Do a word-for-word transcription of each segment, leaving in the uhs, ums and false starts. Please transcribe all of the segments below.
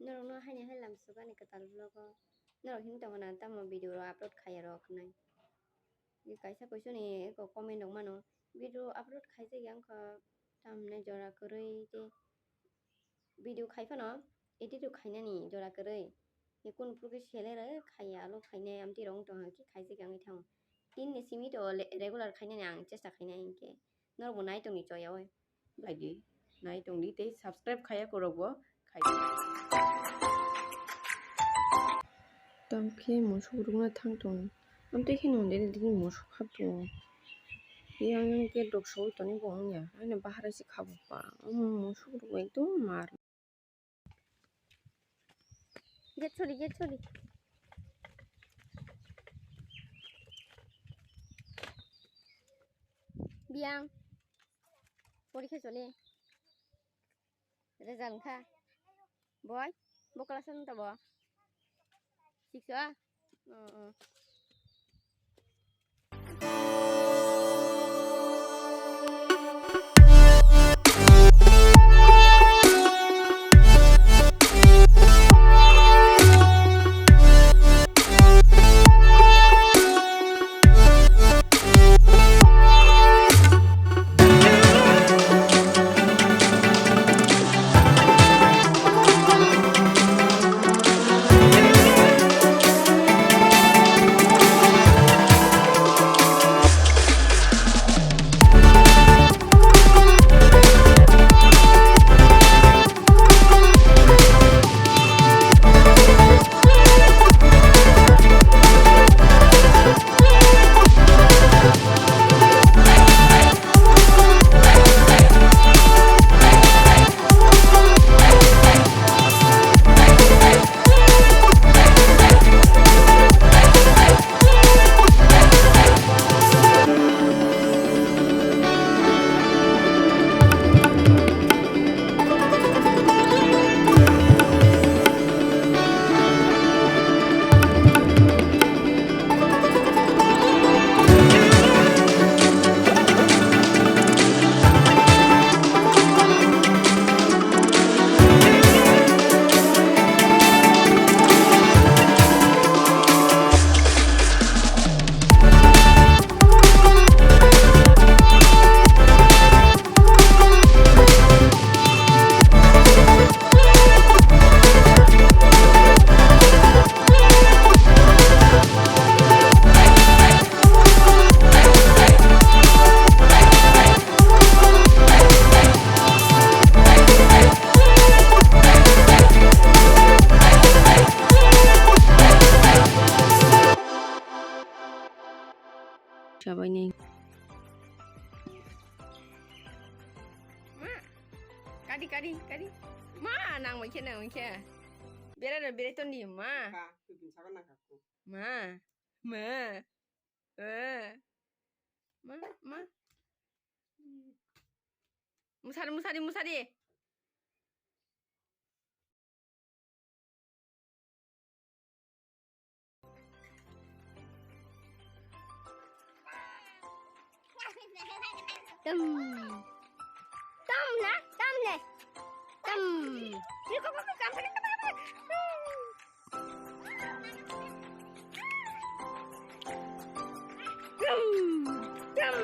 Norokno haini hai lam sukani kwtal vlog o. Norok hini tongmani ang tamo video rok upload khaiya rok hnai. Kaisa kuisuni eko comment rok mano. Video upload khaijak ya wngkha tamhinai jora kwrwi tei video khai phano edit rok khainani jora kwrwi. Ni kun phuru khe selai rw khaiya alo khainai amtwi rok wng tongkha khe khaijak ya wngwi thango. Tin ni simi to le-, regular khainani ang chesta khainai hinkhe. Norokbo nai tongdi choya oi. Lagi nai tongdi tei subscribe khaiya korokbo khai. Tamkhe musuk rukna thang tong. Amtwi khe nung dini dini musuk hap tongo. Yang yang gate rok soi toni bo wngya. Ani bahar se khabuk ba. Omo musuk rok ekdom mar. Get sori, get sori. Biyang. Porikha chole. Result wngkha. Boy, bo class wng tabo? Six o? Oh, oh. Chabaini. Ma, kadi, kadi, kadi. Ma, nang mai khe, nang mai khe. Bera no bera tondi, ma. Ka, tu bin sago nang ka ku. Ma, ma. Eh. Ma, ma. Musari, musari, musari. Tum. Tum na, tum ne. Tum. Ni ko ko kam sa. Tum. Tum.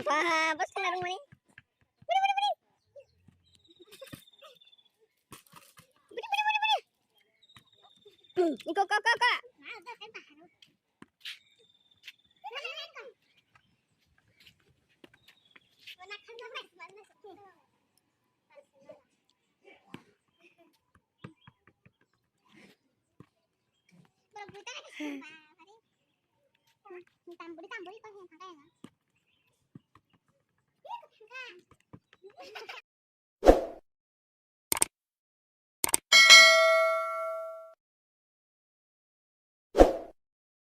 Wah, bos kena rung mani. Budi, budi, budi. Budi, budi, budi, budi. Hmm, iko, ko, ko, ko. Borok buita hai khe sini ba, bari. Tamburi, tamburi kok yang pakai ya.